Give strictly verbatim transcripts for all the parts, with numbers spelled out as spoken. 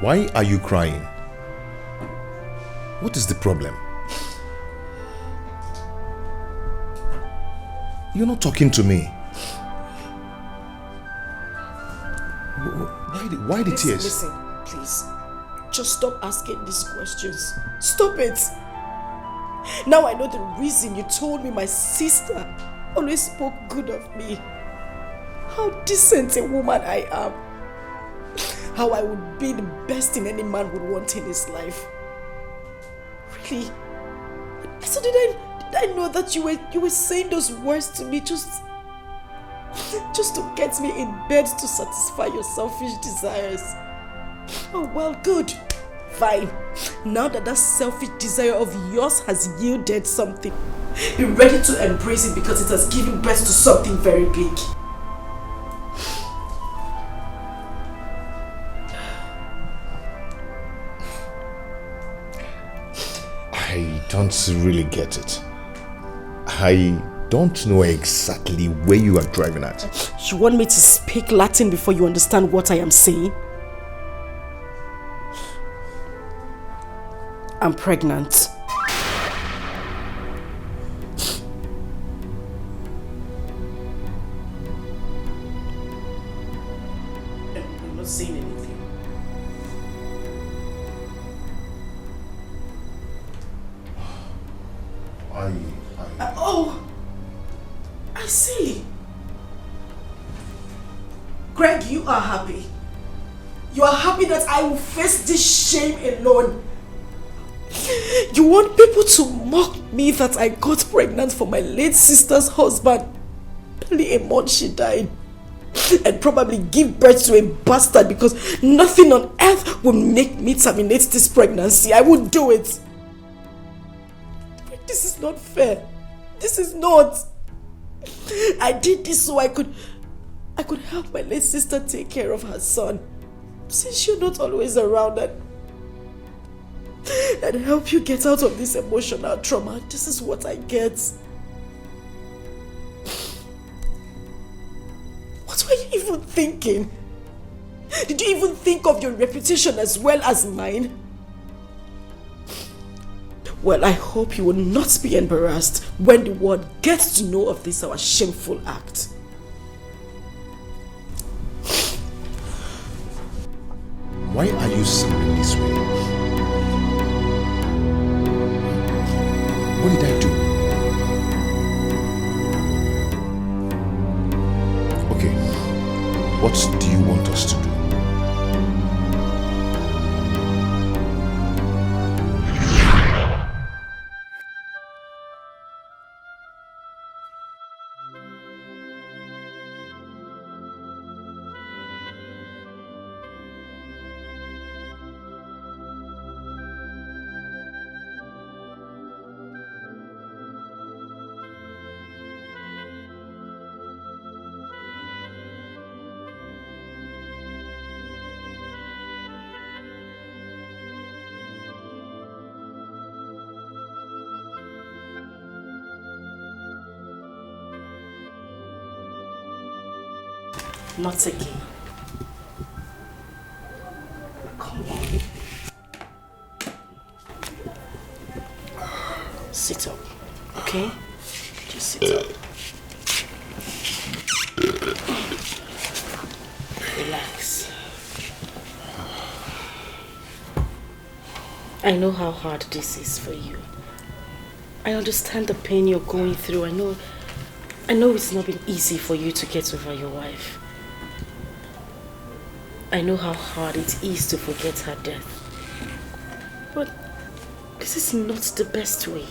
Why are you crying? What is the problem? You're not talking to me. Wh- wh- Why the, why the Listen, tears? Listen, please. Just stop asking these questions. Stop it. Now I know the reason you told me my sister always spoke good of me. How decent a woman I am. How I would be the best thing any man would want in his life. Really? So did I did I know that you were you were saying those words to me just just to get me in bed to satisfy your selfish desires? Oh well, good. Fine. Now that that selfish desire of yours has yielded something, be ready to embrace it because it has given birth to something very big. I don't really get it. I don't know exactly where you are driving at. You want me to speak Latin before you understand what I am saying? I'm pregnant. I'm not saying anything. I, I... Uh, oh, I see. Greg, you are happy. You are happy that I will face this shame alone. You want people to mock me that I got pregnant for my late sister's husband, barely a month she died, and probably give birth to a bastard because nothing on earth will make me terminate this pregnancy. I won't do it. This is not fair. This is not. I did this so I could I could help my late sister take care of her son. Since you're not always around and, and help you get out of this emotional trauma, this is what I get. What were you even thinking? Did you even think of your reputation as well as mine? Well, I hope you will not be embarrassed when the world gets to know of this our shameful act. Why are you sounding this way? What did I do? Okay, what do you want us to do? Not again. Come on. Sit up, okay? Just sit up. Relax. I know how hard this is for you. I understand the pain you're going through. I know, I know it's not been easy for you to get over your wife. I know how hard it is to forget her death. But this is not the best way.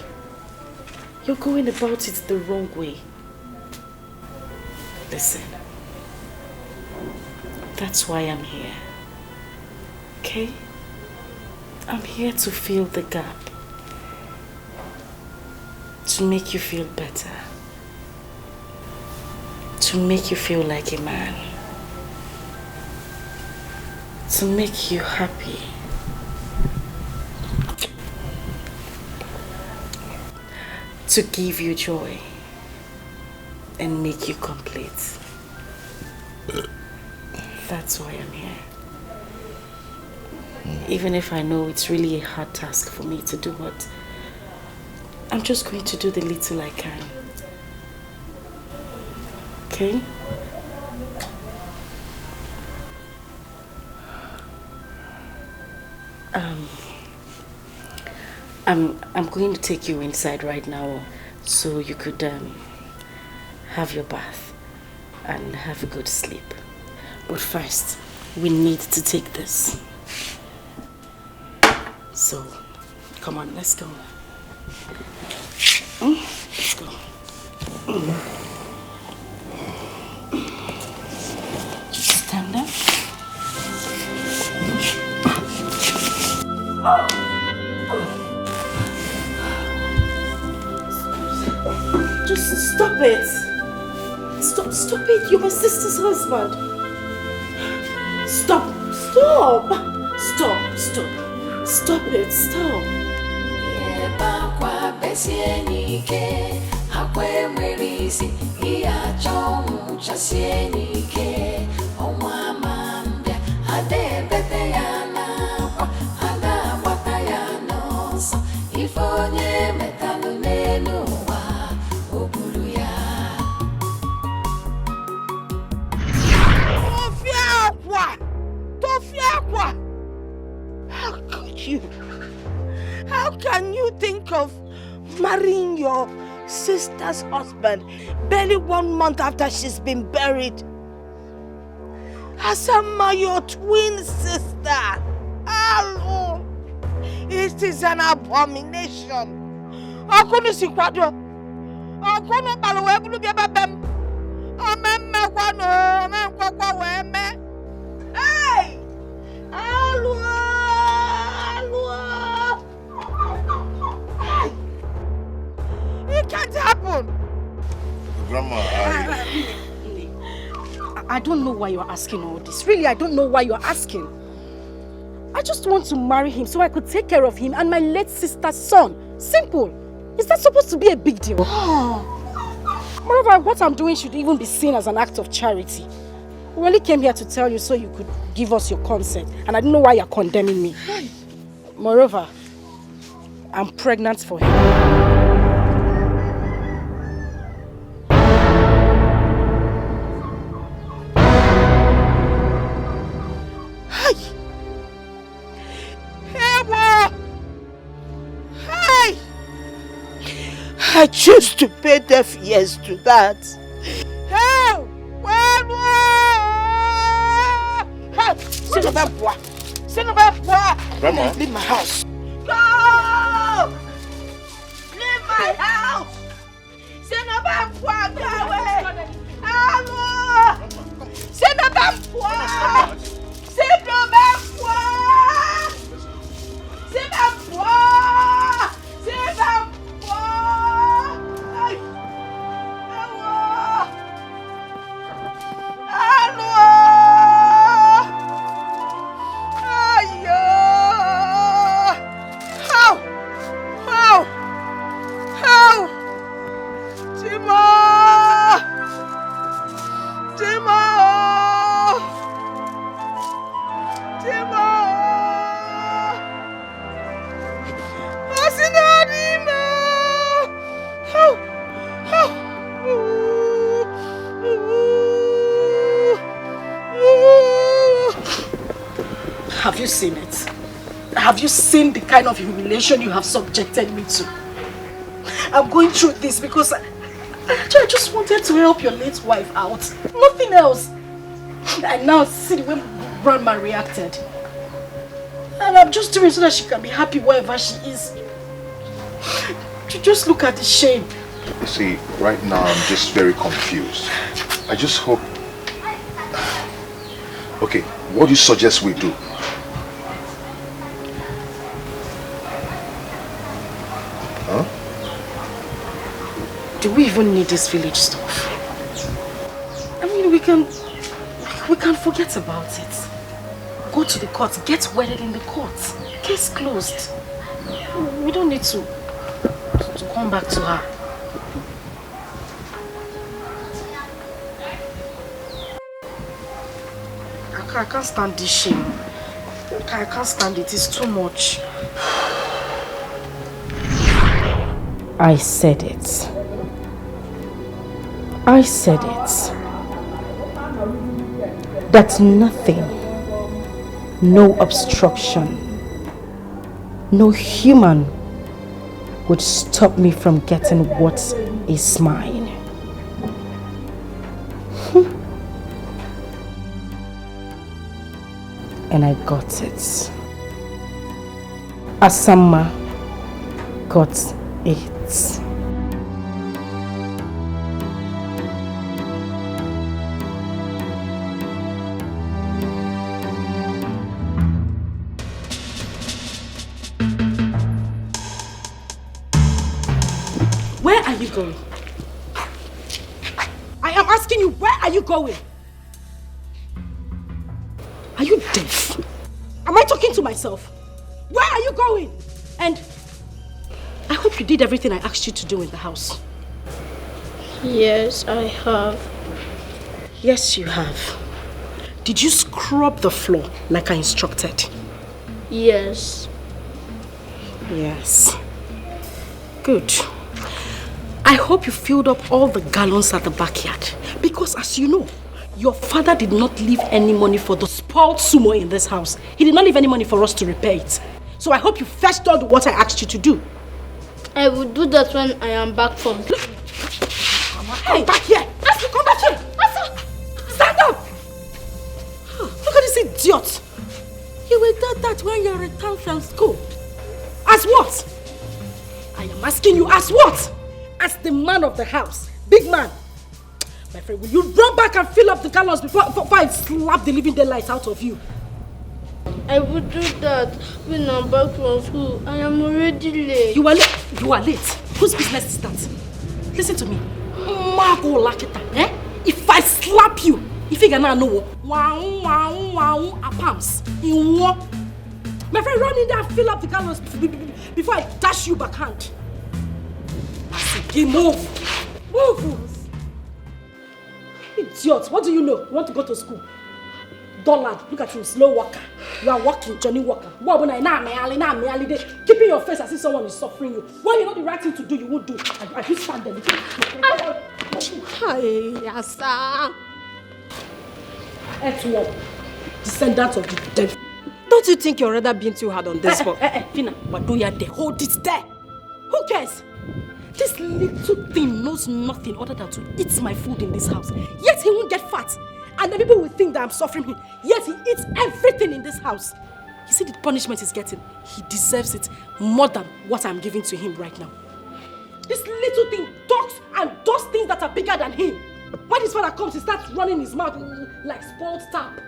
You're going about it the wrong way. Listen, that's why I'm here. Okay? I'm here to fill the gap. To make you feel better. To make you feel like a man. To make you happy. To give you joy and make you complete. That's why I'm here. Even if I know it's really a hard task for me to do, but I'm just going to do the little I can. Okay? Um, I'm I'm going to take you inside right now, so you could um, have your bath and have a good sleep. But first, we need to take this. So, come on, let's go. Mm, let's go. Mm. Just stand up. Just stop it. Stop, stop it. You're my sister's husband. Stop, stop, stop, stop, stop it, stop. Ebe akwa besie enyi ike, akwa enwere isi, ihe achọ ọnwụ chasi enyi ike, ọnwa ma mbịa, ada ebete ya n'akwa, ada agbata ya n'ọsọ, ife onye metalụ n'elu ụwa, o buru ya. Tofia akwa! Tofia akwa! How could you? How can you think of marrying your sister's husband barely one month after she's been buried? Asama, your twin sister. Alo! It is an abomination. Ọkụnụ si kwado. Ọkụnụ kpara wee bulu bịa be m. Omemmekwanụ, omenkwekwa wee mee. Hey! Alo! Alo! It can't happen. Grandma, I... I don't know why you're asking all this. Really, I don't know why you're asking. I just want to marry him so I could take care of him and my late sister's son. Simple. Is that supposed to be a big deal? Moreover, what I'm doing should even be seen as an act of charity. We only came here to tell you so you could give us your consent, and I don't know why you're condemning me. Moreover, I'm pregnant for him. Hey! Hey, boy! Hey! I choose to pay deaf ears to that. Hey! Well, well! Hey! Sit down, boy. Sit down, boy. Grandma. Leave my house. Go! Leave my house! Sit down, boy. Go away. Hello! Sit down, boy. Sit down, boy. Sit down, boy. Sit down, boy. Hey! Hello! Hello! Ayo! How? How? How? Chima! Chima! Chima! Ọ sị na ọ dị ime! How? How? Have you seen it? Have you seen the kind of humiliation you have subjected me to? I'm going through this because I, I ju- I just wanted to help your late wife out. Nothing else. I now see the way grandma reacted. And I'm just doing so that she can be happy wherever she is. Ju- Just look at the shame. You see, right now I'm just very confused. I just hope... Okay, what do you suggest we do? Huh? Do we even need this village stuff? I mean, we can we can forget about it. Go to the court, get wedded in the court. Case closed. We don't need to to come back to her. I can't, I can't stand this shame. I can't stand it. It's too much. I said it. I said it. That nothing, no obstruction, no human would stop me from getting what is mine. And I got it. Asamma got it. Where are you going? I am asking you, where are you going? Are you deaf? Am I talking to myself? Where are you going? And I hope you did everything I asked you to do in the house. Yes, I have. Yes, you have. Did you scrub the floor like I instructed? Yes. Yes. Good. I hope you filled up all the gallons at the backyard. Because as you know, your father did not leave any money for the spoiled sumo in this house. He did not leave any money for us to repair it. So I hope you fetched all the water I asked you to do. I will do that when I am back from. Hey, back here! Ask you come back here! Stand up! Look at this idiot! You will do that when you return from school. As what? I am asking you, as what? As the man of the house, big man. My friend, will you run back and fill up the gallons before, before I slap the living daylights out of you? I will do that when I'm back from school. I am already late. You are late. You are late. Whose business is that? Listen to me. Mago Lakita, eh? If I slap you, if you gonna know what? Wow, wow, wow, a pumps. In what? My friend, run in there and fill up the gallons b- b- b- before I dash you backhand. I say, game move. Move. Idiot, what do you know? You want to go to school? Dullard, look at you, slow walker. You are walking, Johnny Walker. What when I now me alley, now me alley, keeping your face as if someone is suffering you. What you know the right thing to do, you won't do. And, and you stand there. Looking. Hi, Asa. Earthworm, descendant of the devil. Don't you think your rather being too hard on this Eh, one? eh, eh, Fina, but do you there? Hold it there. Who cares? This little thing knows nothing other than to eat my food in this house. Yet he won't get fat. And the people will think that I'm suffering him. Yet he eats everything in this house. You see the punishment he's getting? He deserves it more than what I'm giving to him right now. This little thing talks and does things that are bigger than him. When his father comes, he starts running his mouth like spoiled tap.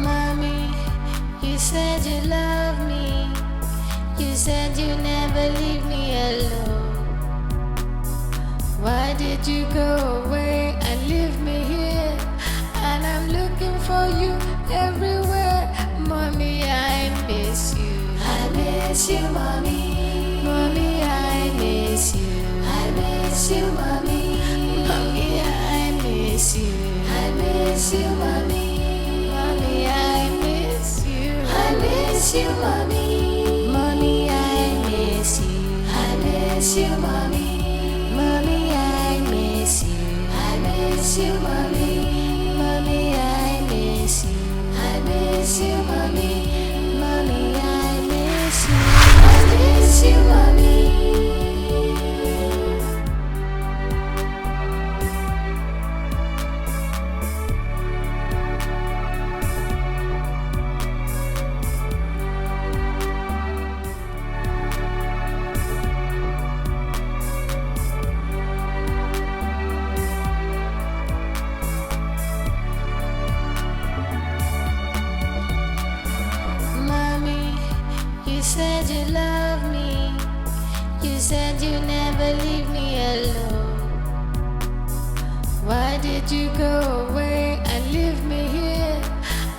Mommy, you said you love me. You said you never leave me alone. Why did you go away and leave me here? And I'm looking for you everywhere. Mommy, I miss you. I miss Miss you, mommy. Mommy, I miss you. I miss you, mommy. Mommy, I miss you. I miss you, mommy. Mommy, I miss you. I miss you, mommy. Mommy, I miss you. I miss you, mommy. Mommy, I miss you. I miss you, mommy. Mommy, I miss you. I miss you, mommy. Mommy, I miss you. I miss you, mommy. Mommy, you said you love me. You said you never leave me alone. Why did you go away and leave me here?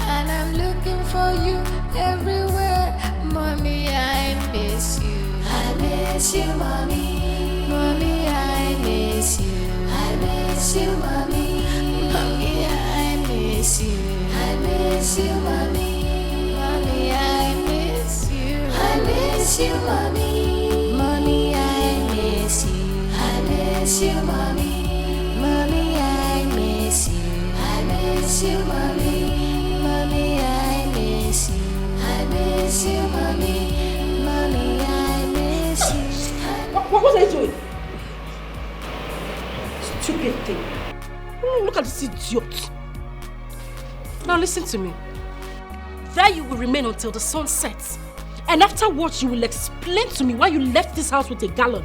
And I'm looking for you everywhere. Mommy, I miss you. I miss you, mommy. Mommy, I miss you. I miss you, mommy. Mommy, I miss you. I miss you, mommy. Mommy, I miss you. I miss you, mommy. Mommy, I miss you. I miss you, mommy. Mommy, I miss you. I miss you, mommy. Mommy, I miss you. I miss you, mommy. Mommy, I miss you. What, what was I doing? Stupid thing. Oh, look at this idiot. Now listen to me. There you will remain until the sun sets. And afterwards, you will explain to me why you left this house with a gallon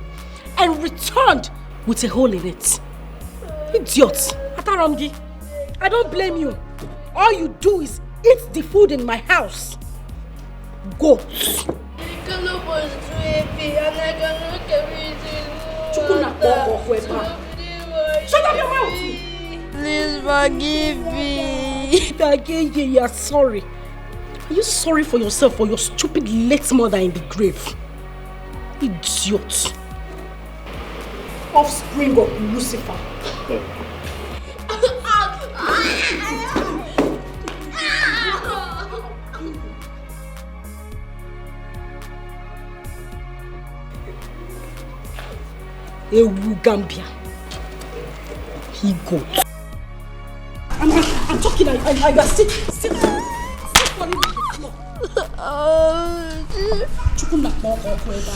and returned with a hole in it. Idiot. Ataramgi, I don't blame you. All you do is eat the food in my house. Goat. Chukwu na kpọọ ọkụ ebe a. Shut up your mouth! Please forgive me. Again, you are sorry. Are you sorry for yourself or your stupid late mother in the grave? Idiot. Offspring of Lucifer. Ewu Gambia. He go. I'm, I'm, I'm talking. I, I, I was sit, sit, sit falling on the floor. Chukwu na kpọọ ọkụ ebe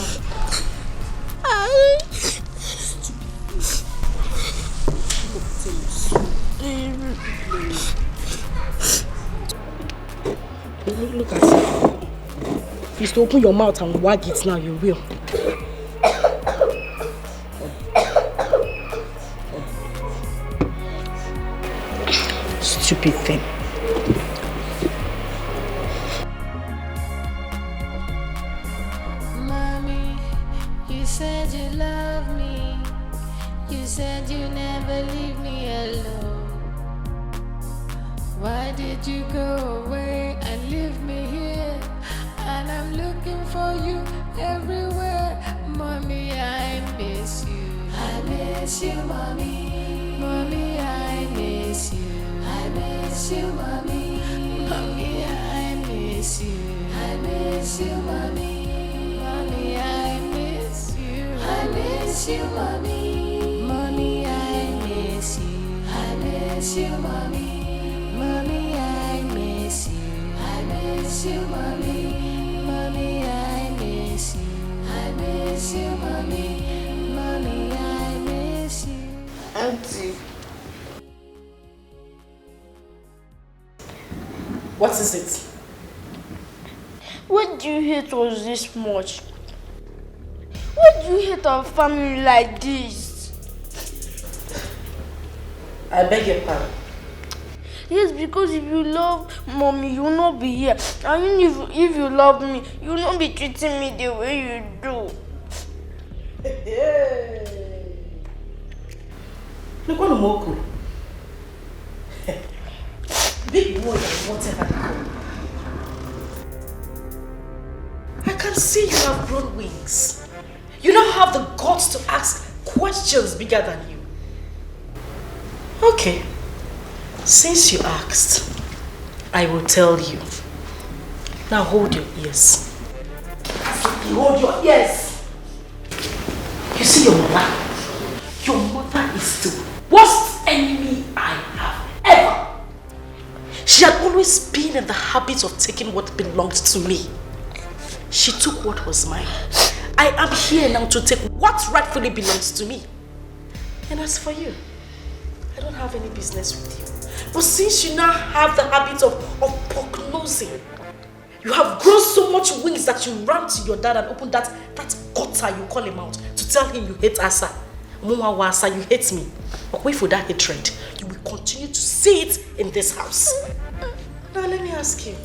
ahụ. Stupid. Look, look at you. If you open your mouth and wag it now, you will. Stupid thing. Mommy, you said you love me. You said you never leave me alone. Why did you go away and leave me here? And I'm looking for you everywhere. Mommy, I miss you. I miss you, mommy. Mommy, I miss you. I miss you, mommy. Mommy, I miss you. I miss you, mommy. Mommy, I miss you. I miss you, mommy. Mommy, I miss you. I miss you, mommy. Mommy, I miss you. I miss you, mommy. Mommy, I miss you. I miss you, mommy. Mommy, I miss you. Auntie. What is it? Why do you hate us this much? Why do you hate our family like this? I beg your pardon. Yes, because if you love mommy, you will not be here. And even if, if you love me, you will not be treating me the way you do. Look on Moko. Big boy, whatever they call me. I Can see you have grown wings. You now have the guts to ask questions bigger than you. Okay, since you asked, I will tell you. Now hold your ears. I said, hold your ears. You see your mother? Your mother is the worst enemy I have ever. She had always been in the habit of taking what belonged to me. She took what was mine. I am here now to take what rightfully belongs to me. And as for you, I don't have any business with you. But since you now have the habit of, of pock nosing, you have grown so much wings that you ran to your dad and opened that, that gutter you call him out to tell him you hate Asa. Mumawasa, you hate me. But wait for that hatred. You will continue to see it in this house. Now let me ask you.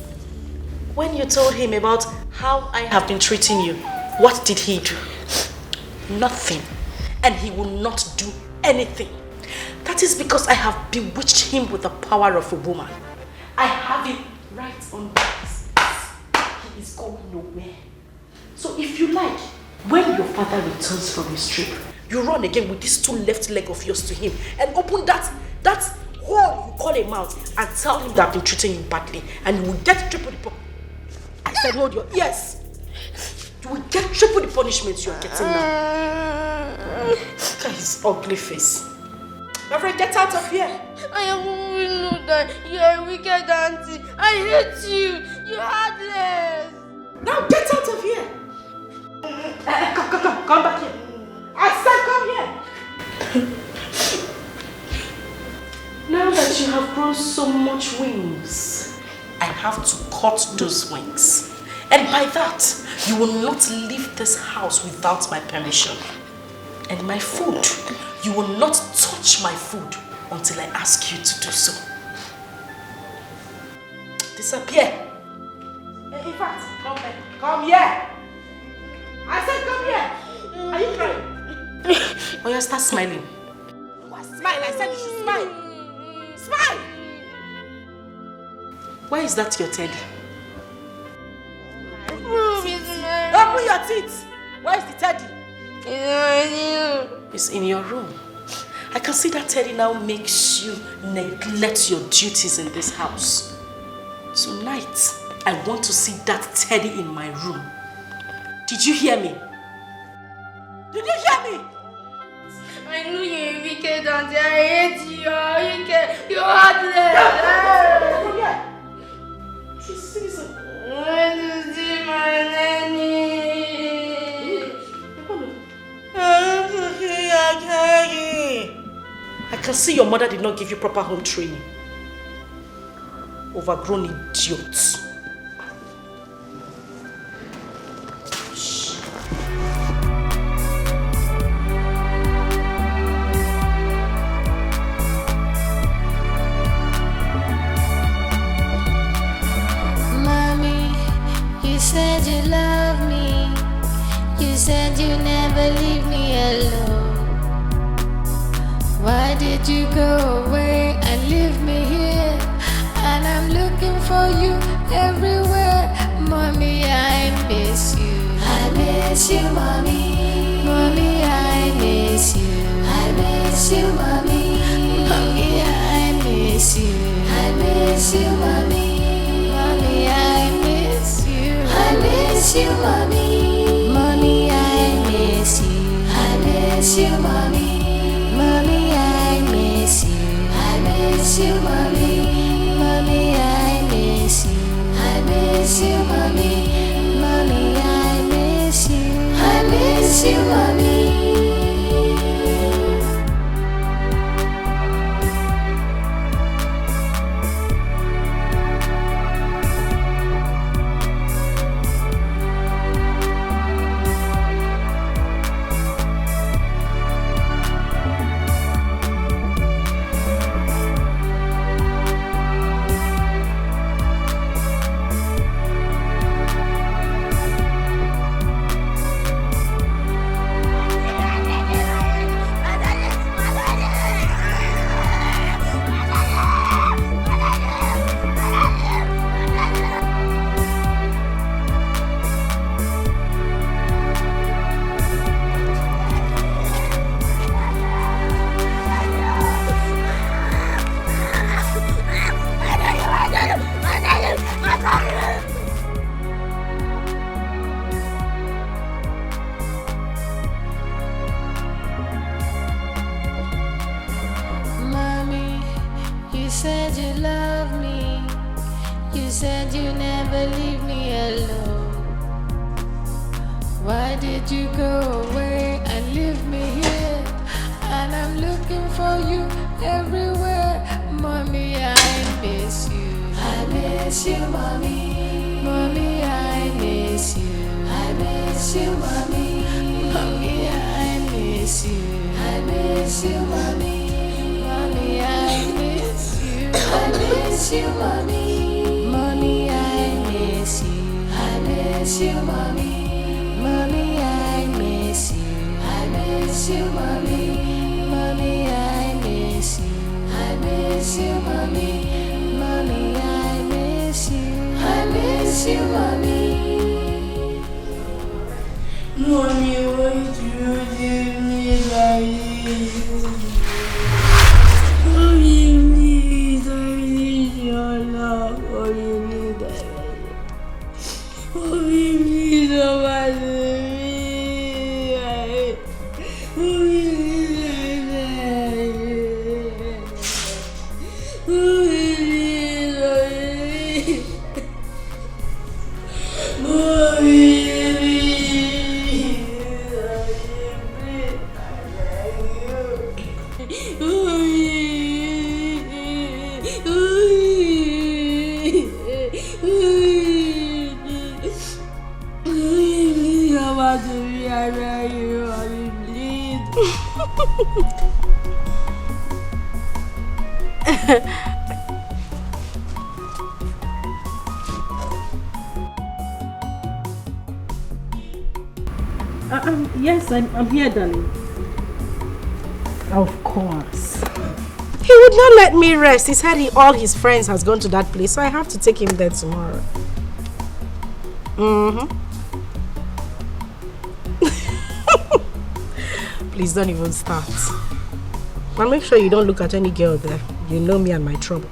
When you told him about how I have been treating you, what did he do? Nothing. And he will not do anything. That is because I have bewitched him with the power of a woman. I have him right on this. He is going nowhere. So if you like, when your father returns from his trip, you run again with this two left leg of yours to him and open that that hole you call a mouth and tell him that I've been treating you badly and you will get triple the pu- I said hold your ears. You will get triple the punishment you are getting now. Look at his ugly face. My friend, get out of here. I am know that you are a wicked auntie. I hate you. You heartless. Now get out of here. Eh, eh, come, come, come, come back here. I said come here. Now that you have grown so much wings, I have to cut those wings. And by that, you will not leave this house without my permission. And my food, you will not touch my food until I ask you to do so. Disappear. Eh, in fact, come here. Come here. I said come here. Are you crying? Oh, you start smiling. Smile. I said you should smile. Smile. Why is that your teddy? Open your teeth. Where is the teddy? It's in your room. I can see that teddy now makes you neglect your duties in this house. Tonight, I want to see that teddy in my room. Did you hear me? Did you hear me? I know you're a wicked and I hate you. You're wicked. You're heartless. Come here. She's season. I want to see my nanny. I want to see your daddy. I can see your mother did not give you proper home training. Overgrown idiot. Mommy, you said you love me. You said you never leave me alone. Why did you go away and leave me here? And I'm looking for you everywhere. Mommy, I miss you. I miss you, mommy. Mommy, I miss you. I miss you, mommy. Mommy, I miss you. I miss you, mommy. Mommy, I miss you. I miss you, mommy. Mommy, I miss you. I miss you, mommy. Mommy, I miss you. I miss you, mommy. Mommy, I miss you. I miss you, mommy. Mommy, I miss you. I miss you, mommy. You love me. You said you never leave me alone. Why did you go away and leave me here? And I'm looking for you everywhere. Mommy, I miss you. I miss you, mommy. Mommy, I miss you. I miss you, mommy. Mommy, I miss you. I miss you, mommy. Mommy, I miss you. I miss you, mommy. Mommy, I miss you. I miss you, mommy. Mommy, I miss you. I miss you, mommy. Mommy, I miss you. I miss you, mommy. Mommy, I miss you. I miss you, mommy. Mommy, why do you leave me like this? Mommy, please, I need your love. Mommy, please, I need your love. Mommy, please, don't bother me. Mommy, please, I beg you. Mommy, please, I beg you. Uh, um, yes, I'm, I'm here, darling. Of course. He would not let me rest. He said he, all his friends has gone to that place, so I have to take him there tomorrow. Mm-hmm. Please don't even start. And make sure you don't look at any girl there. You know me and my trouble.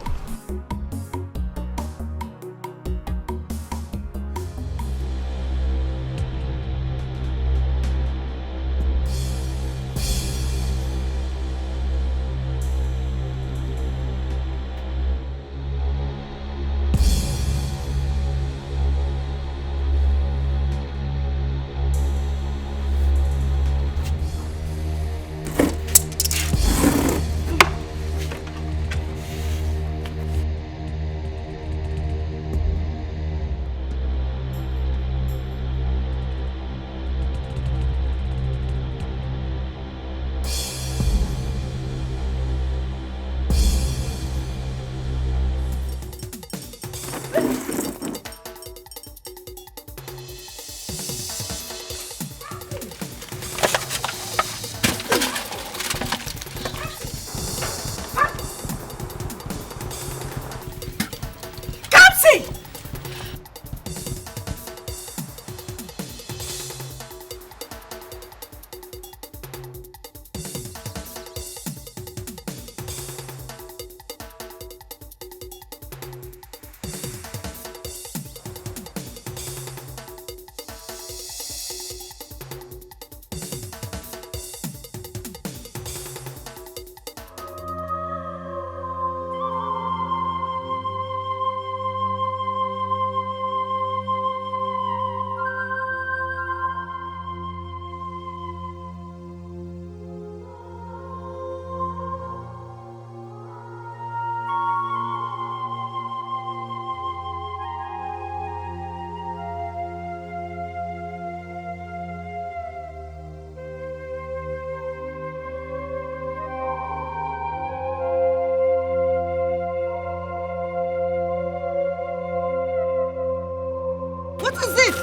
What is it?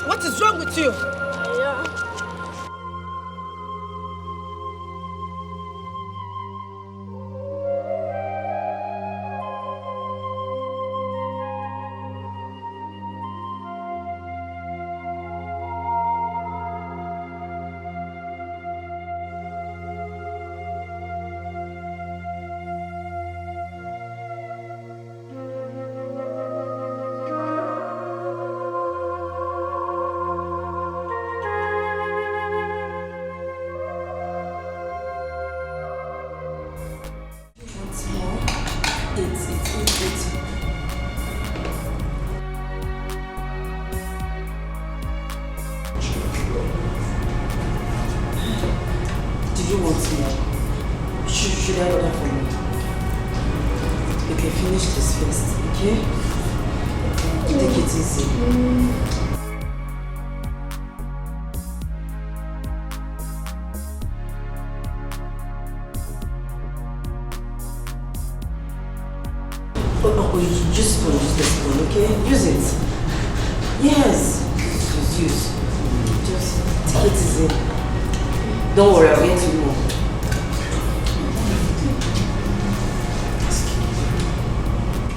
What is wrong with you? Do you want more? Should, should I order for you? Okay, finish this first, okay? Take it easy. Oh, oh, oh, you just spoon, use the spoon, okay? Use it. Yes. Use, use, use. Just take it easy. Don't worry, I'll get you more.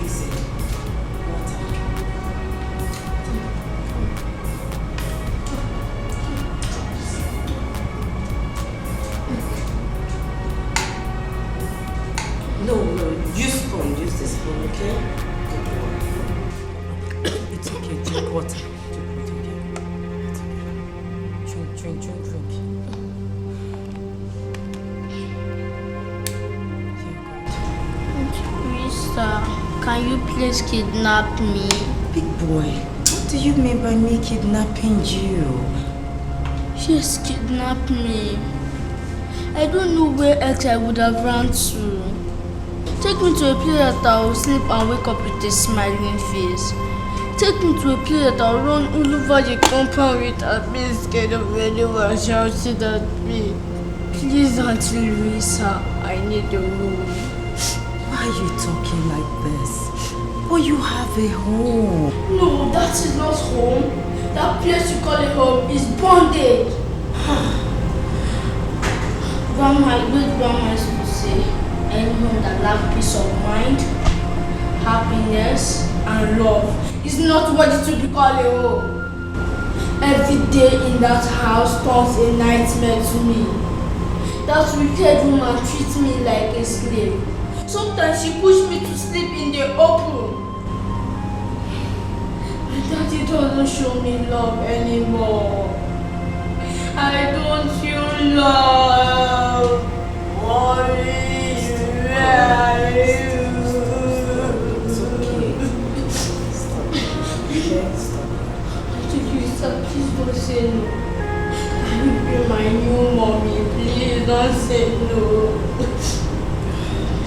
Easy. Water. No, no, use spoon, use the spoon, okay? Good boy. It's okay, drink water. Drink, drink, drink, drink, drink. You're good. Auntie Krista, can you please kidnap me? Big boy, what do you mean by me kidnapping you? Yes, kidnap me. I don't know where else I would have run to. Take me to a place that I will sleep and wake up with a smiling face. Take me to a place that I will run all over the compound with a big scared of anyone shouting at me. Please, Auntie Louisa, I need a room. Why are you talking like this? But you have a home. No, that is not home. That place you call a home is bondage. Grandma, great grandma used to say, any home that lacks peace of mind, happiness, and love is not worthy to be called a home. Every day in that house turns a nightmare to me. That wicked woman treats me like a slave. Sometimes she pushes me to sleep in the open. My daddy doesn't show me love anymore. I don't feel love. Mommy, where are you? It's okay. Stop. Okay, stop. Auntie Krista, please don't say no. Can you be my new mommy? Please don't say no.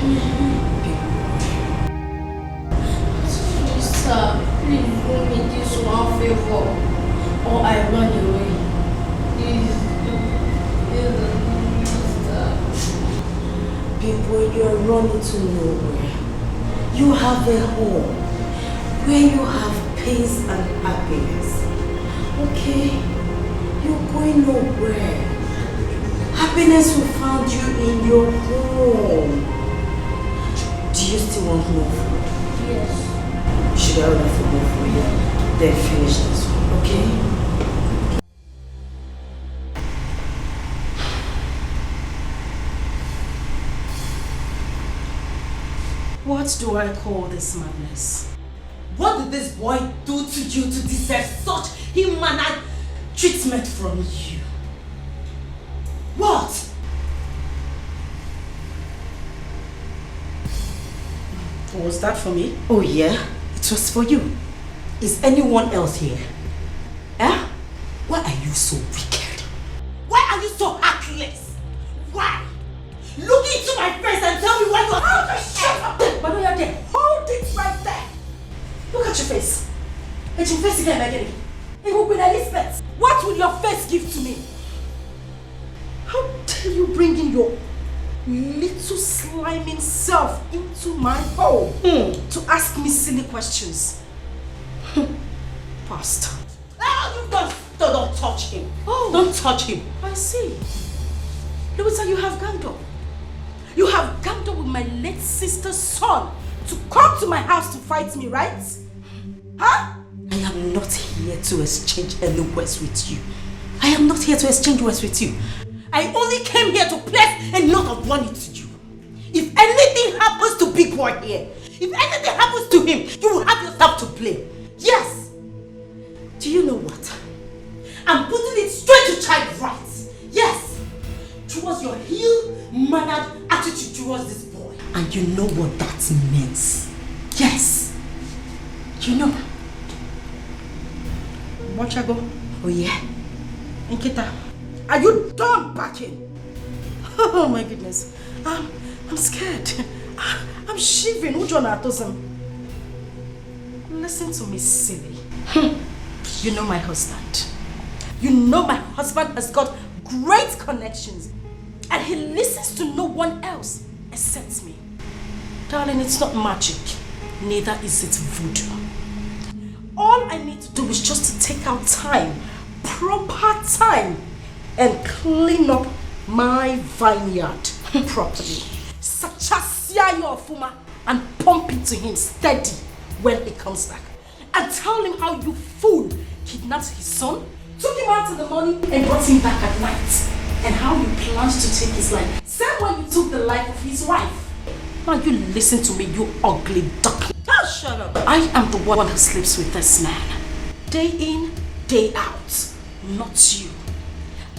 Auntie Krista, please do me this one favor, or I run away. Please do. Please, Auntie Krista. Big boy, you are running to nowhere. You have a home where you have peace and happiness. Okay? You're going nowhere. Happiness will find you in your home. Do you still want more food? Yes. Should I order for more for you? Then finish this one, okay? What do I call this madness? What did this boy do to you to deserve such ill-mannered treatment from you? What? Was that for me? Oh yeah, it was for you. Is anyone else here? Eh? Why are you so wicked? Why are you so heartless? Why? Look into my face and tell me why you are... How the... Shut up! Badoya there! Hold it right there! Look at your face. It's your face again, Megiri. It will be Elizabeth. What will your face give to me? How dare you bring in your little sliming self into my home to ask me silly questions? Pastor. Ah, you don't, don't, don't touch him. Oh. Don't touch him. I see. Louisa, you have ganged up. You have ganged up with my late sister's son to come to my house to fight me, right? Huh? I am not here to exchange any words with you. I am not here to exchange words with you. I only came here to place a note of warning to you. If anything happens to Big Boy here, if anything happens to him, you will have yourself to blame. Yes. Do you know what? I'm putting it straight to child rights. Yes. Towards your ill-mannered attitude towards this boy. And you know what that means. Yes. You know. Mochago. Oh yeah? Nkita. Are you done barking? Oh my goodness. I'm, I'm scared. I'm shivering. Which one are those? Um, listen to me, silly. Hmm. You know my husband. You know my husband has got great connections. And he listens to no one else except me. Darling, it's not magic. Neither is it voodoo. All I need to do is just to take out time, proper time, and clean up my vineyard properly. Sachasia your fuma and pump it to him steady when he comes back. And tell him how you fool kidnapped his son, took him out in the morning, and brought him back at night. And how you planned to take his life. Same way you took the life of his wife. Now you listen to me, you ugly duckling. Oh, shut up. I am the one who sleeps with this man. Day in, day out. Not you.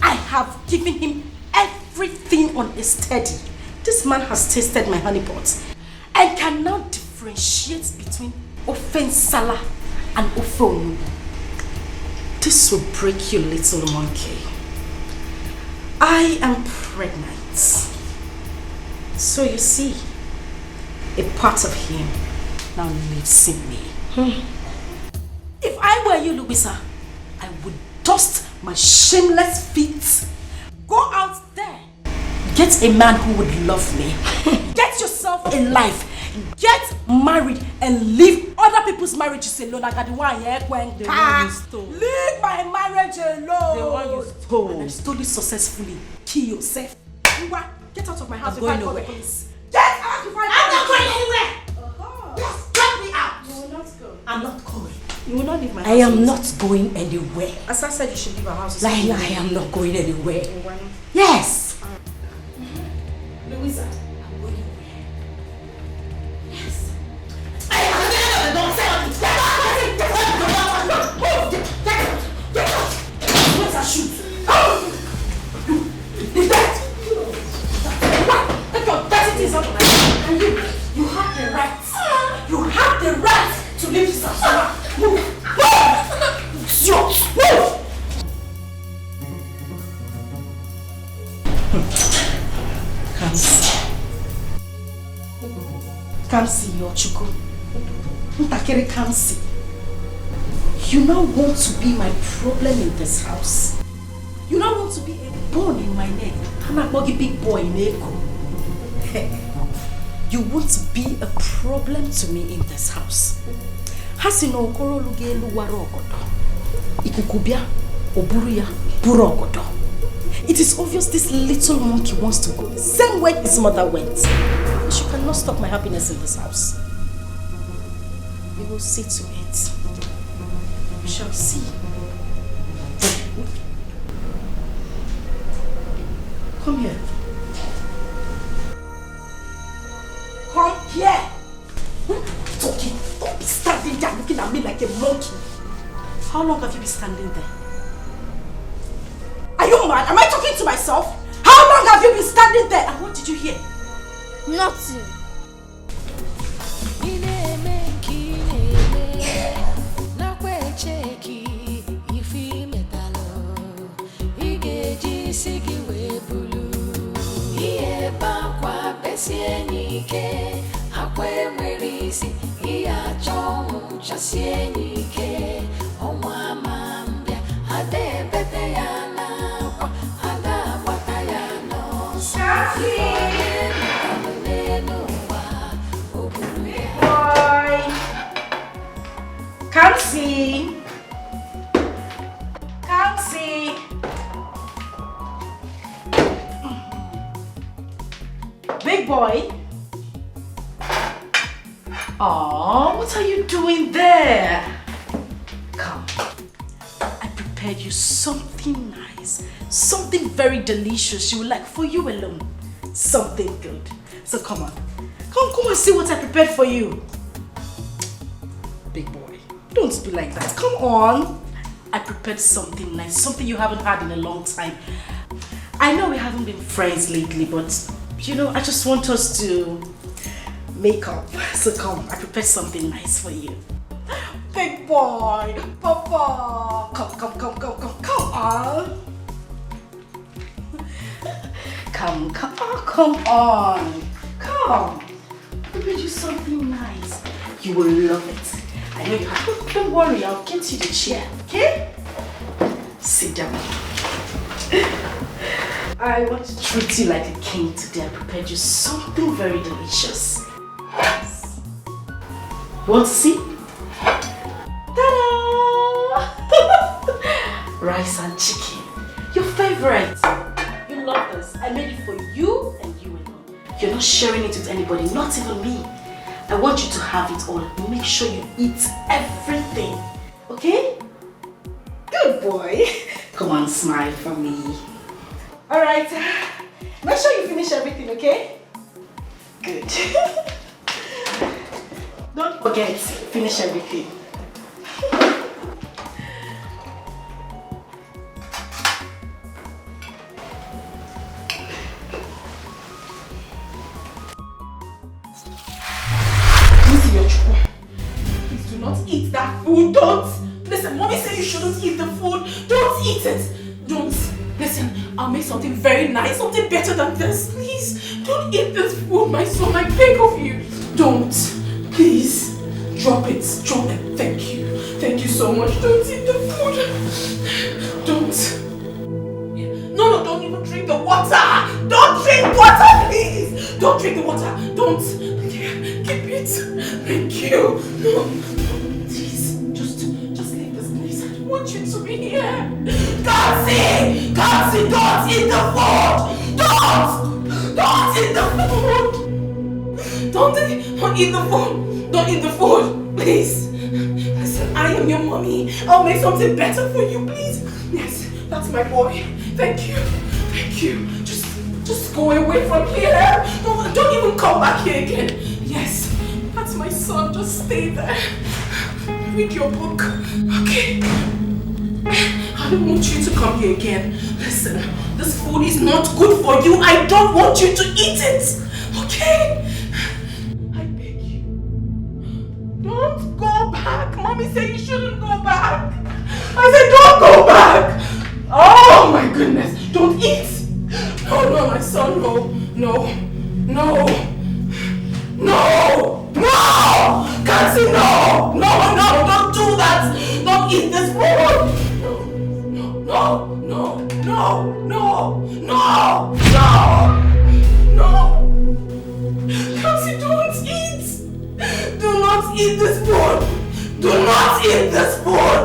I have given him everything on a steady. This man has tasted my honey pot and can now differentiate between ofe nsala and ofe onugbu. This will break you, little monkey. I am pregnant. So you see, a part of him now lives in me. Hmm. If I were you, Louisa, I would dust my shameless feet. Go out there. Get a man who would love me. Get yourself a life. Get married and leave other people's marriages alone. I got the one here, Gwen. The one you stole. Leave my marriage alone. The one you stole. And I stole it successfully. Kill yourself. Ngwa, get out of my house. I'm before going I call the nowhere. Police. Get out before I call the police. I'm not going anywhere. Uh-huh. Just drop me out. You will not go. I'm not going. You will not leave my house. I am not going anywhere. Asa said you should leave our house. Like, I am not going anywhere. Why not? Yes. Louisa, I'm going away. Yes. I am tired of the nonsense. Get out! Get out! Move! Get out! Get out! Where's her shoes? Oh! You, you, you, what? Take your dirty things out of my house. And you, you have the right. You have the right to leave this house. Move! Move! Idiot! Move! Kamsi. Kamsi, Yochuku. Ntakere Kamsi. You now want to be my problem in this house. You now want to be a bone in my neck. Anakpogi big boy in Eko. You want to be a problem to me in this house. Ha si na okoro luga elu wara ogodo. Ikuku bịa, o buru ya, buru ogodo. It is obvious this little monkey wants to go the same way his mother went. She cannot stop my happiness in this house. We will see to it. We shall see. Come here. Come here. What are you talking? Don't be standing there looking at me like a monkey. How long have you been standing there? Are you mad? Am I talking to myself? How long have you been standing there? And what did you hear? Nothing. Ị na-eme nke ị na-eme, nakwa eche ka ife imetalụ. Ị ga-eji isi gị wee bulu. Ihe ebe akwa besie n'ike, akwa enwere isi, ihe achọ ọnwụ chasie n'ike. Ọnwa ma mbịa, ada ebete ya n'akwa, ada agbata ya n'ọsọ. Ife onye metalụ n'elu ụwa, o buru ya. Boy. Kamsi. Kamsi. Big boy. Oh, what are you doing there? Come. I prepared you something nice, something very delicious you will like for you alone. Something good. So come on. Come, come and see what I prepared for you. Big boy, don't be like that. Come on. I prepared something nice, something you haven't had in a long time. I know we haven't been friends lately, but you know, I just want us to make up. So come, I prepared something nice for you. Big boy, Papa, come, come, come, come, come, come on. Come, come, oh, come on. Come. Let me do something nice. You will love it. I know you have. Don't worry, I'll get you the chair, okay? Sit down. I want to treat you like a king today. I prepared you something very delicious. Yes. You want to see? Ta-da! Rice and chicken. Your favorite. You love this. I made it for you and you alone. You're not sharing it with anybody, not even me. I want you to have it all. Make sure you eat everything. Okay? Good boy. Come on, smile for me. Alright. Make sure you finish everything, okay? Good. Don't forget, finish everything. Listen, your children. Please do not eat that food. Don't. Listen, mommy said you shouldn't eat the food. Don't eat it. Don't. Listen, I'll make something very nice, something better than this. Please, don't eat this food, my son. I beg of you. Don't. Please. Drop it. Drop it. Thank you. Thank you so much. Don't eat the food. Don't. No, no, don't even drink the water. Don't drink water, please. Don't drink the water. Don't. Keep it. Thank you. No. Please, just, just leave this place. I don't want you to be here. Kamsi! Kamsi, don't eat the food! Don't! Don't eat the food! Don't, don't eat the food! Don't eat the food! Please! Listen, I am your mommy. I'll make something better for you, please. Yes, that's my boy. Thank you. Thank you. Just, just go away from here. Don't, don't even come back here again. Yes, that's my son. Just stay there. Read your book. Okay. I don't want you to come here again. Listen, this food is not good for you. I don't want you to eat it. Okay? I beg you. Don't go back. Mommy said you shouldn't go back. I said don't go back. Oh my goodness. Don't eat. No, no, my son, no. No. No. No. No. Kamsi, no. No, no, don't do that. Don't eat this food. No. No. No. No. No. No. No. No. Kamsi, don't eat. Do not eat this food. Do not eat this food.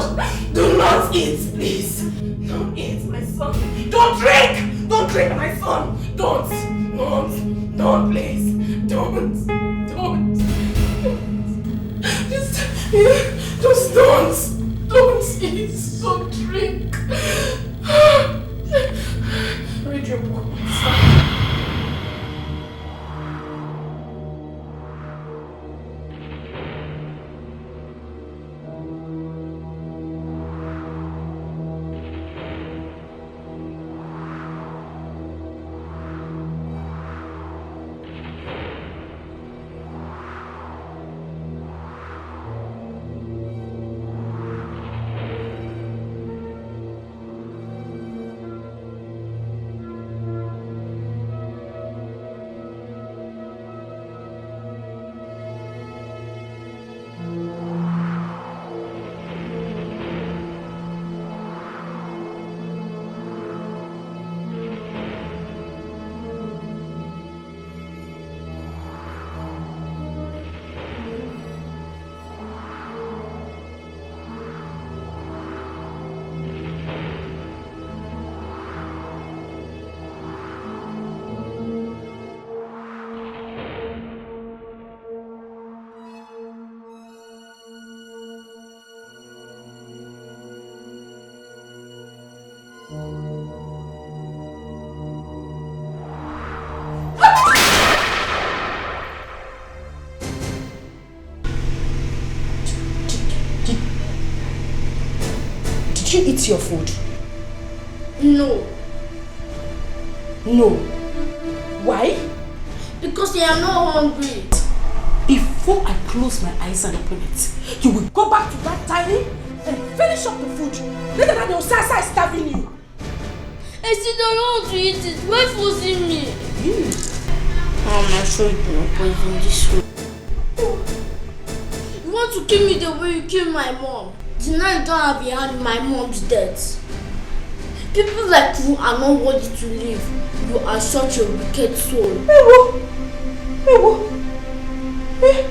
Do not eat, please. Don't eat, my son. Don't drink. Don't drink, my son. Don't. Don't. Don't, please. Don't. Don't. Just, just don't. Don't eat. Don't drink. Read your book, my son. Did, did, did you eat your food? No. No. Why? Because I am not hungry. Before I close my eyes and open it, you will go back to that dining and finish up the food. Later that they will say, "I starving you." A I said I don't want to eat it. Why forcing me? Mom, I swear you will poison this one. You want to kill me the way you killed my mom? Did you know you don't have a hand in my mom's death? People like you are not worthy to live. You are such a wicked soul. Ewo! Ewo! Eh?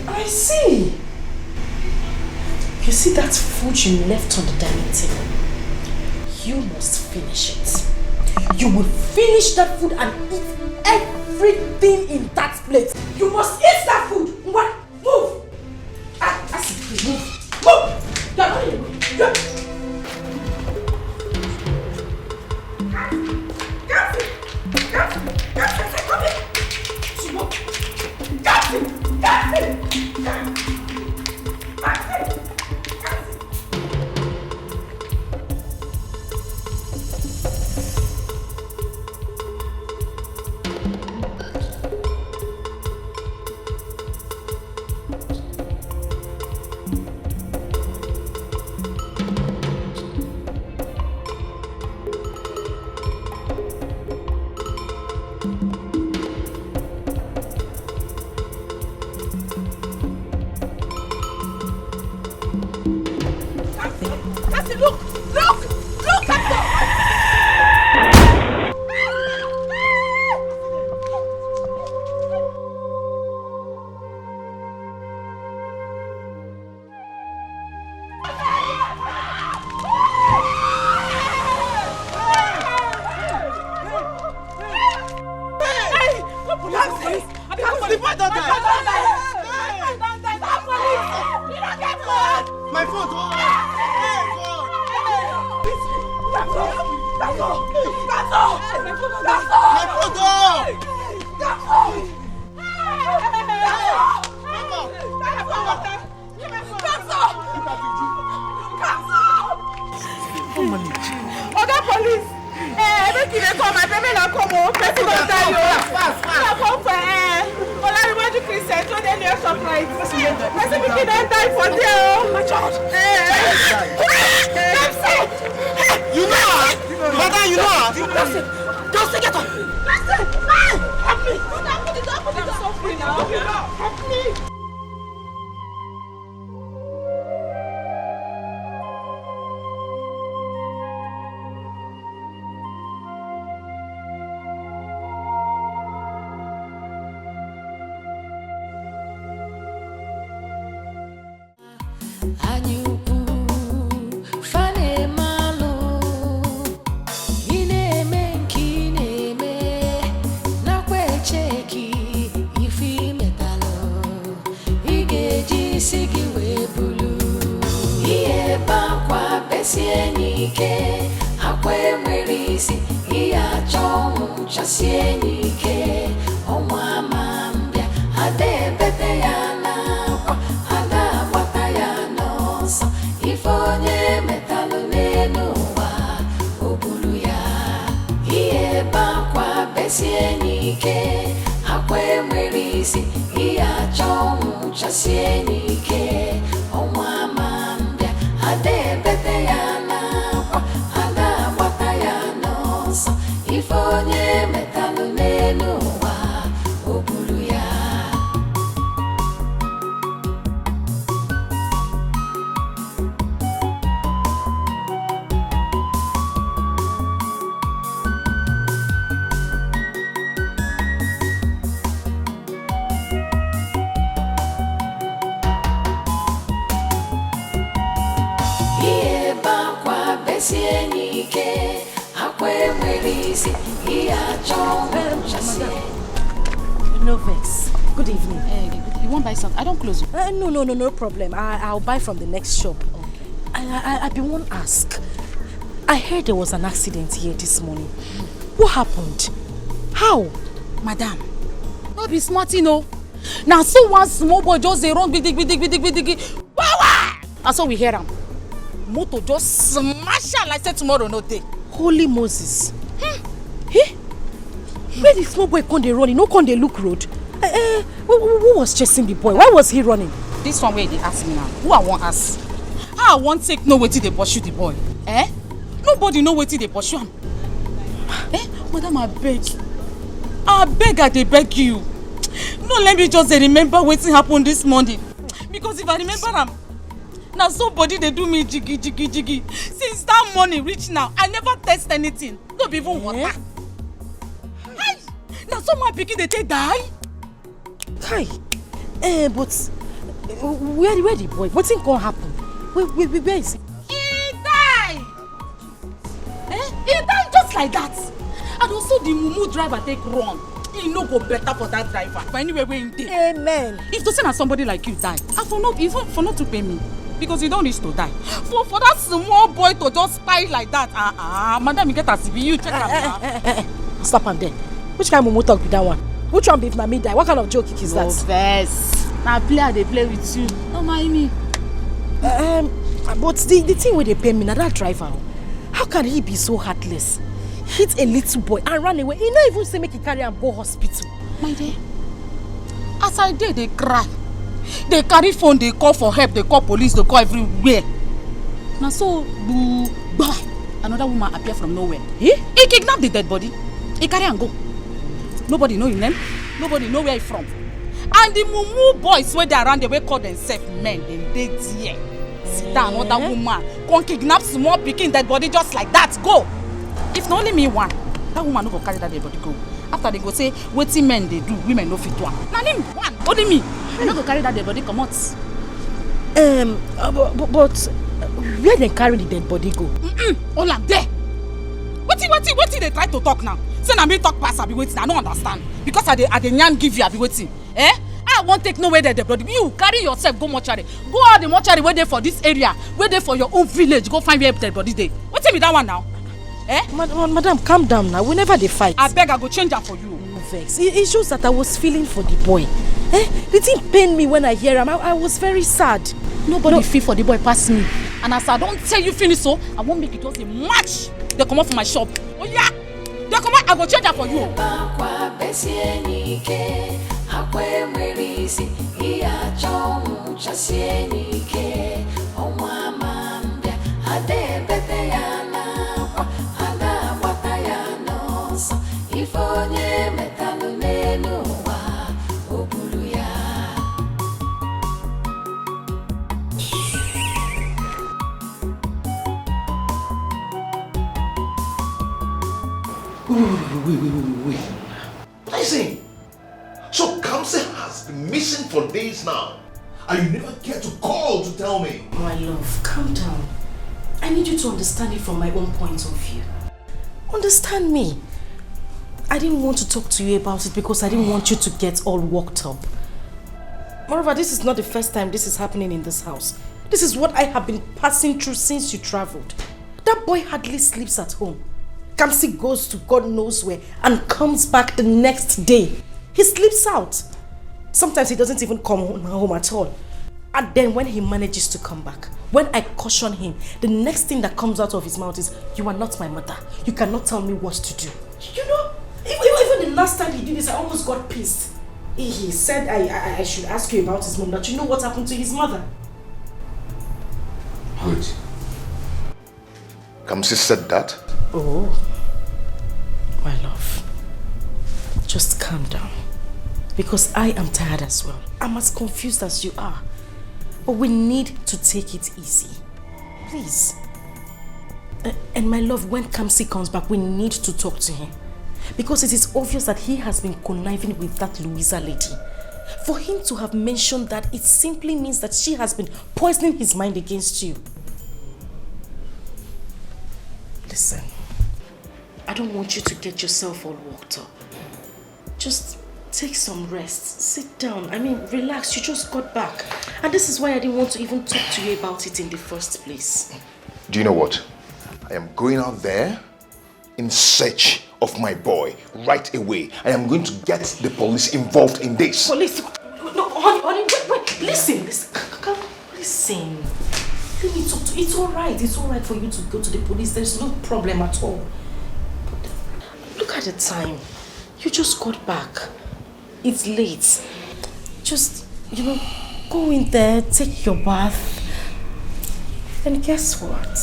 I see. You see that food you left on the dining table? You must finish it. You will finish that food and eat everything in that plate. You must eat that food. Ngwa, move. Ah, I see. Move. Move. You are not in the way. You are... Captain! Captain! Captain! Captain! Come here! She go. Captain! Captain! Captain! Captain! Captain! Mercy, look! Look! Look at her! Hey! Police! Police! Because the boy don die. My phone don die. Hey, God. My phone don. Oga police! Eh, make you dey call my baby na come o. Person don die o. Fast, fast, fast. Na come for, eh, Olariwaju Christian wey dey near Shoprite. Person pikin don die for there o. My child. Eh. Dem say. You know her? Madam, you know her? Just, just get up. Help me. Help me. Anya ukwu, fa na-eme alụ. Ị na-eme nke ị na-eme, nakwa echeki ife i metalụ. Ị ga-eji isi gị wee bulu. Ihe ebe akwa besie enyi ike, akwa enwere isi, ihe achọ ọnwụ chọsie enyi ike. Ọnwa ma mbịa, ada ebete ya n'akwa, ada agbata ya n'ọsọ. Ife onye metalụ n'elu ụwa, o bulu ya. Ihe ebe akwa besie enyi ike, akwa enwere isi, ihe achọ ọnwụ chọsie enyi ike. Ọnwa ma mbịa, ada ebete ya n'akwa, ada agbata ya n'ọsọ. Ife onye metalụ n'elu ụwa, o bulu ya. Ihe ebe akwa besie enyi ike, akwa enwere isi, ihe achọ ọnwụ chọsie. No vex. Good evening. Eh, you wan buy something? I don close. Uh, no, no, no, no problem. I, I'll buy from the next shop. I, I, I be wan ask. I heard there was an accident here this morning. What happened? How? Madam, no be small thing o. Na so one small boy just dey run gbidi gbidi gbidi gbidi gbidi. Wawa! Na so we hear am. Motor just smash am like say tomorrow no dey. Holy Moses. Hmm. Hey! Where the small boy come dey run? He no come dey look road. Eh, eh, who, who, who was chasing the boy? Why was he running? This one wey you dey ask me now, who I wan ask? How I wan take know wetin dey pursue the boy? Eh? No Nobody know wetin dey pursue am. Eh, madam, abeg. Abeg, I dey beg you. No let me just dey remember wetin happen this morning. Because if I remember am, na so body dey do me jiggy, jiggy, jiggy. Since that morning reach now, I never taste anything. No be even water. Hi! Na so my pikin dey take die. Kai, eh, but, eh, where, where the boy? Wetin come happen? Where, where, where, where is he? He die! Eh? He die just like that. And also the mumu driver take run. E no go better for that driver. For anywhere wey him dey. Amen. If to say na somebody like you die, I for not, e for, for not to pay me. Because you don reach to die. For, for that small boy to just kpai like that. Ah, ah, madam, you get as e be, you check am now. Stop am there. Which kind mumu talk be that one? Which one be if na me die? What kind of joke is that? No vex. Na play I dey play with you. No mind me. Um, but the, the thing wey dey pain me na that driver o. How can he be so heartless? Hit a little boy and run away. He no even say make he carry am go hospital. My dear, as I dey dey cry, dey carry phone, dey call for help, dey call police, dey call everywhere. Na so, gbuu, gba, another woman appear from nowhere. Eh? He kidnap the dead body. He carry am go. Nobody know him name. Nobody know where he from. And the mumu boys wey dey around there, wey call themselves men, dem dey there. Sit down, another woman come kidnap small pikin dead body just like that, go. If na only me one, that woman no go carry that dead body go. After they go say, wetin men dey do, women no fit do am. Na me one, only me. I no go carry that dead body comot. Um, uh, bu-, bu-, but where dem carry the dead body go? Mm-mm, all am there. Wetin, wetin, wetin dey try to talk now? Say na me talk pass, abi wetin? I no understand. Because I dey, I dey yarn give you, abi wetin? Eh? I wan take know where the dead body. You carry yourself go mortuary. Go all the mortuary wey dey for this area, wey dey for your own village, go find where dead body dey. Wetin be that one now? Eh? Mad-, mad-, madam, calm down now. We never dey fight. Abeg, I go change am for you. No vex. It, it shows that I was feeling for the boy. Eh? The thing pained me when I hear am. I, I was very sad. Nobody feel for the boy pass me. And as I don tell you finish so, I wan make you just dey match. Dey comot for my shop. Oh yeah. Dey comot, I go change am for you. Akwa besie n'ike, akwa enwere isi, ihe achọ ọnwụ chasie n'ike, ọnwa ma mbịa, ada ebete ya n'akwa, ada agbata ya n'ọsọ, ife onye metalụ n'elu ụwa, o buru ya. Wait, wait, wait, wait, wait, wait, wait. Listen. So Kamsi has been missing for days now, and you never care to call to tell me. My love, calm down. I need you to understand it from my own point of view. Understand me. I didn't want to talk to you about it because I didn't want you to get all worked up. Moreover, this is not the first time this is happening in this house. This is what I have been passing through since you traveled. That boy hardly sleeps at home. Kamsi goes to God knows where and comes back the next day. He sleeps out. Sometimes he doesn't even come home, home at all. And then when he manages to come back, when I caution him, the next thing that comes out of his mouth is, "You are not my mother. You cannot tell me what to do." You know, even, even, even the last time he did this, I almost got pissed. He, he said I, I, I should ask you about his mom, that you know what happened to his mother. Good. Kamsi said that? Oh, my love, just calm down. Because I am tired as well. I'm as confused as you are. But we need to take it easy. Please. Uh, and my love, when Kamsi comes back, we need to talk to him. Because it is obvious that he has been conniving with that Louisa lady. For him to have mentioned that, it simply means that she has been poisoning his mind against you. Listen, I don't want you to get yourself all worked up. Just take some rest. Sit down. I mean, relax. You just got back. And this is why I didn't want to even talk to you about it in the first place. Do you know what? I am going out there in search of my boy right away. I am going to get the police involved in this. Police? No, honey, honey, wait, wait. Listen, listen. Come, come, listen. Let me talk to, it's all right. It's all right for you to go to the police. There's no problem at all. But look at the time. You just got back. It's late. Just, you know, go in there, take your bath. And guess what?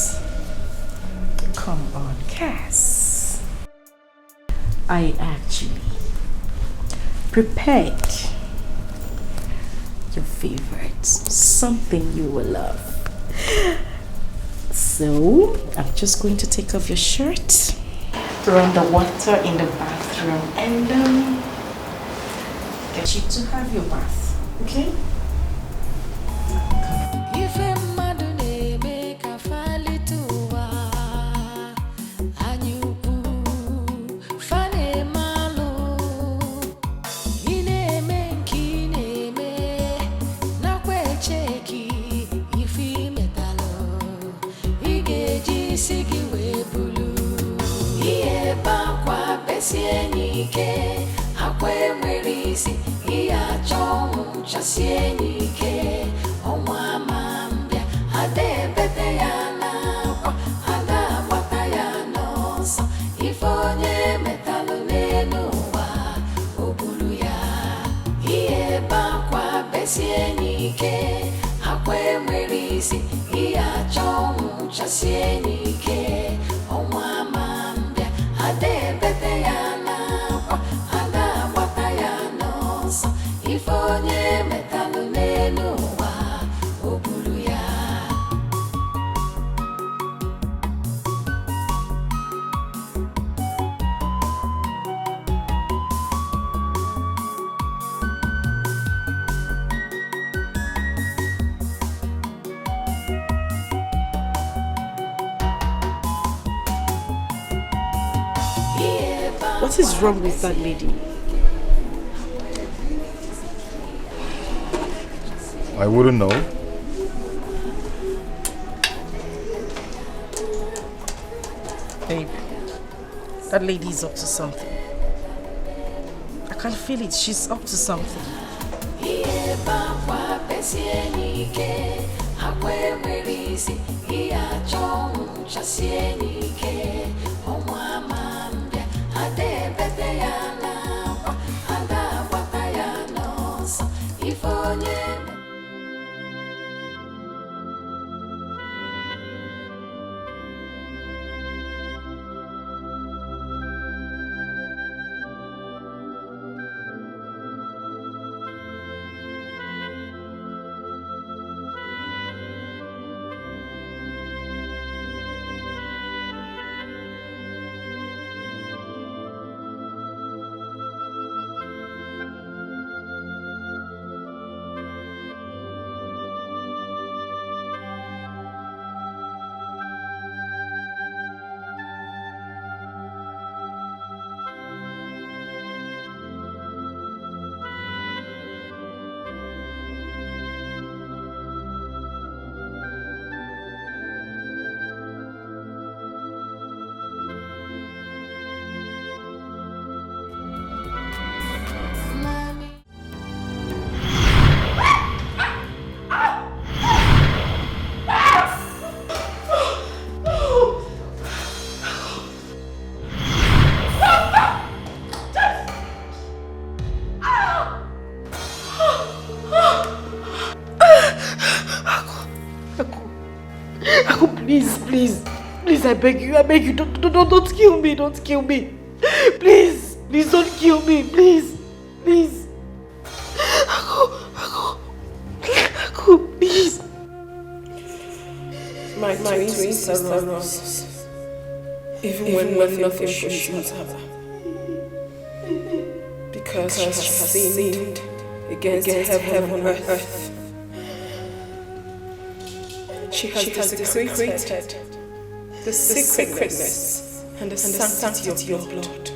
Come on, Cass. I actually prepared your favorite, something you will love. So, I'm just going to take off your shirt, run the water in the bathroom, and um, get you to have your bath, okay? Ife mmadụ na-eme ka falite ụwa anyị ukwu fa na-eme alụ. Ị na-eme nke ị na-eme, nakwa eche ka ife imetalụ, ị ga-eji isi gị wee bulu. Ihe ebe akwa besie n'ike, akwa enwere isi, ihe achọ ọnwụ chasie n'ike, ọnwa ma mbịa, ada ebete ya n'akwa, ada agbata ya n'ọsọ, ife onye metalụ n'elu ụwa, o bulu ya. Ihe ebe akwa besie n'ike, akwa enwere isi, ihe achọ ọnwụ chasie n'ike, ọnwa ma mbịa, ada ebete ya n'akwa, ada agbata ya n'ọsọ, ife onye metalụ n'elu ụwa, o bulu ya. What is wrong with that lady? I wouldn't know. Babe, that lady is up to something. I can feel it. She's up to something. Ihe ebe akwa besie n'ike, akwa enwere isi, ihe achọ ọnwụ chasie n'ike, ọnwa ma mbịa, ada ebete ya n'akwa, ada agbata ya n'ọsọ, ife onye Aku, please, please, please, I beg you, I beg you, don't, don't, don't, don't kill me, don't kill me. Please, please don't kill me, please, please. Aku, Aku, Aku, please. My, my twin sister runs, even when nothing questions her. Because she has sinned against heaven and earth. She has desecrated the sacredness and the sanctity of your blood.